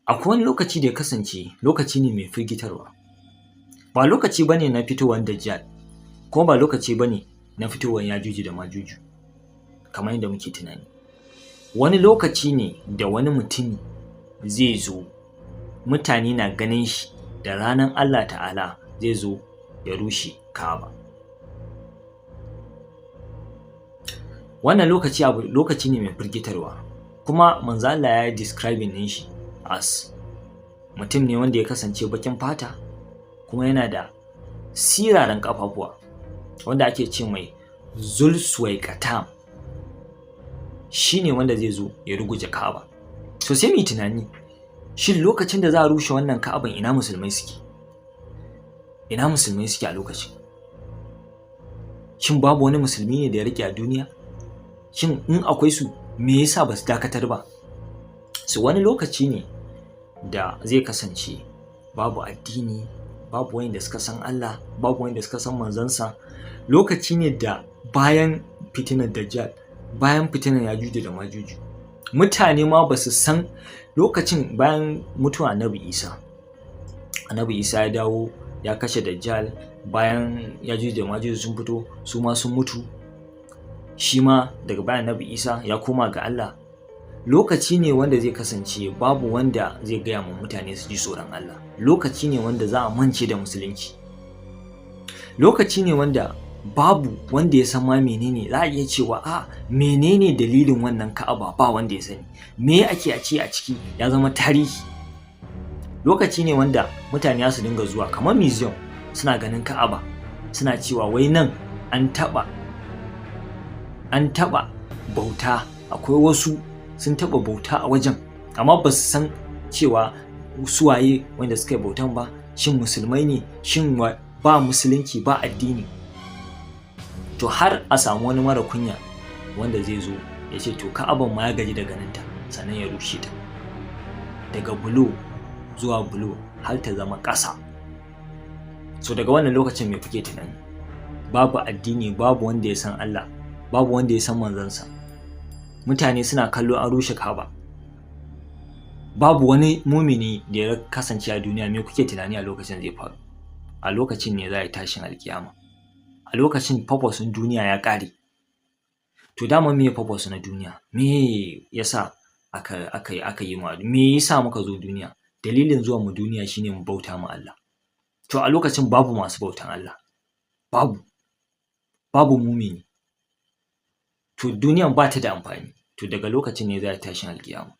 Akwai wani lokaci da ya kasance lokaci ne mai firgitarwa. Ba lokaci ba ne na fitowar Dajjal, kuma ba lokaci ba ne na fitowar Yajuju da Majuju kamar yadda muke tunani. Wani lokaci ne da wani mutumi zai zo, mutane na ganin shi, da ranar Allah Ta'ala zai zo ya rushe Ka'aba. Wannan lokaci abu lokaci ne mai firgitarwa, kuma Manzon Allah ya yi describing ɗin shi as mutum ne wanda ya kasance baƙin fata, kuma yana da siraran ƙafafuwa, wanda ake ce mai Zulsuwaikatam. Shi ne wanda zai zo ya ruguje Ka'aba. To, sai mu yi tunani, shin lokacin da za a rushe wannan Ka'aban, ina musulmai suke? Ina musulmai suke a lokacin? Shin babu wani musulmi ne da ya rage a duniya? Shin in akwai su, me yasa ba su dakatar ba? So wani lokaci ne da zai kasance babu addini, babu wa'inda suka san Allah, babu wa'inda suka san manzonsa. Lokaci ne da bayan fitinar Dajjal, bayan fitinar Yajuju da Majuju, mutane ma ba su san lokacin bayan mutuwar Annabi Isa. Annabi Isa ya dawo ya kashe Dajjal, bayan Yajuju da Majuju sun fito, su ma sun mutu. Shi ma daga baya Annabi Isa ya koma ga Allah. Lokaci ne wanda zai kasance babu wanda zai gaya ma mutane su ji tsoron Allah. Lokaci ne wanda za a mance da musulunci. Lokaci ne wanda babu wanda ya san ma menene za a iya cewa a menene dalilin wannan Ka'aba, ba wanda ya sani. Me ake a ce a ciki ya zama tarihi. Lokaci ne wanda mutane za su dinga zuwa kamar museum, suna ganin Ka'aba, suna cewa wai nan an taɓa bauta, akwai wasu sun taɓa bauta a wajen, amma ba su san cewa su waye wanda suka yi bautan ba, shin musulmai ne, shin ba musulunci ba addini. To, har a samu wani mara kunya wanda zai zo ya ce to, Ka'aban ma ya gaji da ganinta, sannan ya rushe ta daga bulo zuwa bulo har ta zama ƙasa. So daga wannan lokacin, me kuke tunani? Babu addini, babu wanda ya san Allah, babu wanda ya san manzansa. Mutane suna kallo an rushe Ka'aba, babu wani mumini da ya kasance a duniya. Me kuke tunani a lokacin zai faru? A lokacin ne za a yi tashin alkiyama. A lokacin purpose ɗin duniya ya ƙare. To, dama meye purpose na duniya? Me yasa aka yi mu? Me yasa muka zo duniya? Dalilin zuwan mu duniya shine mu bauta ma Allah. To, a lokacin babu masu bautan Allah, babu mumini, to duniyan ba ta da amfani. To, daga lokacin ne za a yi tashin alkiyama.